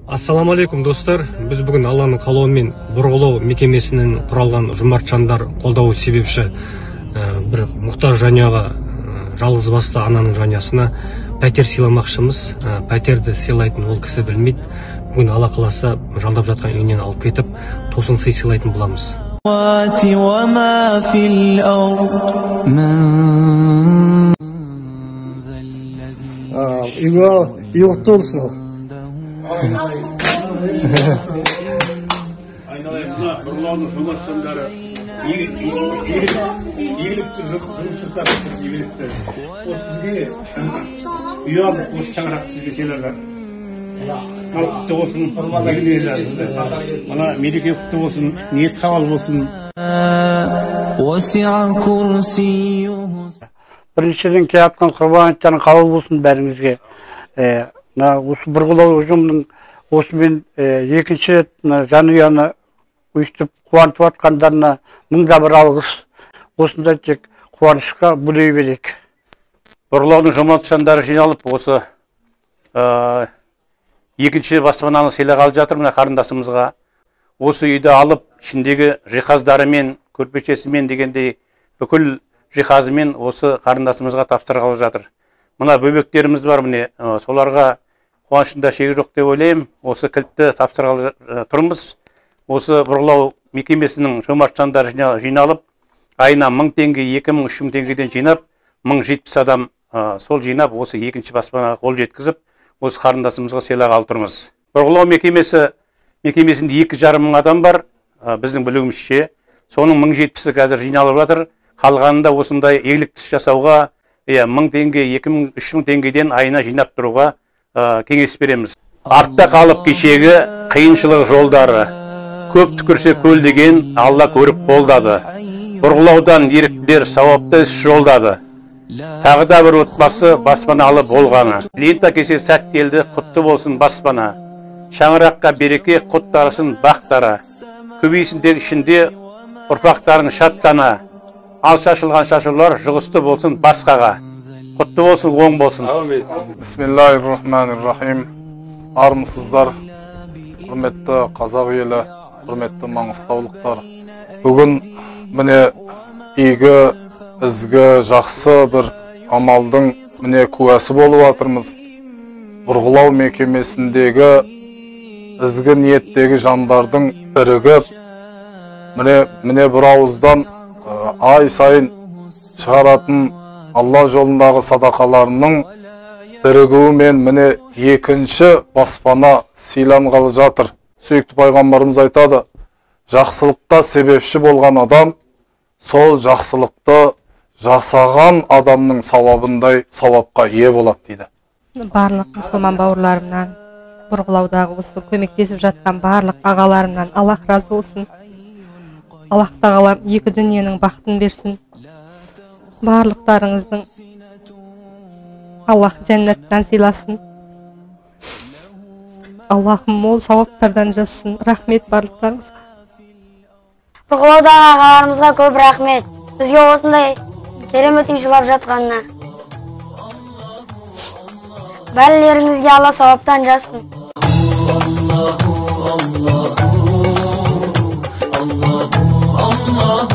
Ассаламу алейкум, достар. Біз бүгін Алланың қалауымен Бұрғылау мекемесінен құралған жомарт жандар қолдауы себепші бір мұқтаж жанұяға, жалғыз басты ананың жанұясына пәтер сыйламақшымыз. Пәтерді сыйлайтын ол кісі білмейді. Бүгін Алла қаласа жалдап жатқан үйінен алып кетіп, тосын сый сыйлайтын боламыз. Үй құтты болсын. Айналайын, мына Бұрғылаудың жомарт жандары игілікті жұмыс жасап, игілікті. Осы сізге үй алып, осы шаңырақты сізге сыйлады. Ал құтты болсын, мына мереке құтты болсын, ниет қабыл болсын. Біріншіден келе жатқан құрбан айттарың қабыл болсын бәріңізге. Мына осы Бұрғылау ұжымының осымен екінші рет мына жанұяны өйстіп қуантып жатқандарына мың да бір алғыс. Осындай тек қуанышқа бөлей берейік. Бұрғылаудың жомарт жандары жиналып, осы екінші баспананы сыйлағалы жатыр мына қарындасымызға. Осы үйді алып, ішіндегі жиһаздарымен, көрпешесімен дегендей бүкіл жиһазымен осы қарындасымызға тапсырғалы жатыр. Мына бөбектеріміз бар, міне, соларға қуанышында шегі жоқ деп ойлаймын. Осы кілтті тапсырғалы тұрмыз. Осы Бұрғылау мекемесінің жомарт жандары жиналып, айына 1000 теңге, 2000, 3000 теңгеден жинап, 1070 адам сол жинап, осы екінші баспанаға қол жеткізіп, осы қарындасымызға сыйлағалы тұрмыз. Бұрғылау мекемесінде 2,5 мың адам бар, біздің білуімізше. Соның 1070-і қазір жиналып жатыр. Қалғанында осындай игілікті іс жасауға, 1000 теңге, 2000, 3000 теңгеден айына жинап тұруға кеңес береміз. Артта қалып кешегі қиыншылық жолдары, көп түкірсе көл деген Алла көріп қолдады. Бұрғылаудан еріктілер сауапты іс жолдады. Тағы да бір отбасы баспаналы болғаны. Лента кесе сәт келді, құтты болсын баспана. Шаңыраққа береке, құт дарысын бақ дара. Көбейсін тек ішінде ұрпақтарын шаттана. Ал шашылған шашулар жұғысты болсын басқаға. Құтты болсын, оң болсын. Бисмиллахир-рахманир-рахим. Армысыздар, құрметті қазақ елі, құрметті маңғыстаулықтар. Бүгін міне игі, ізгі, жақсы бір амалдың міне куәсі болып жатырмыз. Бұрғылау мекемесіндегі ізгі ниеттегі жандардың бірігіп, міне бір ауыздан ай сайын шығаратын Алла жолындағы садақаларының бірігуімен міне екінші баспана сыйланғалы жатыр. Сүйікті пайғамбарымыз айтады, жақсылыққа себепші болған адам сол жақсылықты жасаған адамның сауабындай сауапқа ие болады дейді. Барлық мұсылман бауырларымнан, Бұрғылаудағы осы көмектесіп жатқан барлық ағаларымнан Аллах разы болсын. Аллах тағала екі дүниенің бақытын берсін. Барлықтарыңыздың Аллах жәннаттан сыйласын. Аллахым мол сауаптардан жазсын. Рахмет барлықтарыңызға. Бұрғылаудағы ағаларымызға көп рахмет. Бізге осындай керемет үй сыйлап жатқанына. Бәрілеріңізге Алла сауаптан жазсын. Allahu, Allahu, Allahu, Allahu.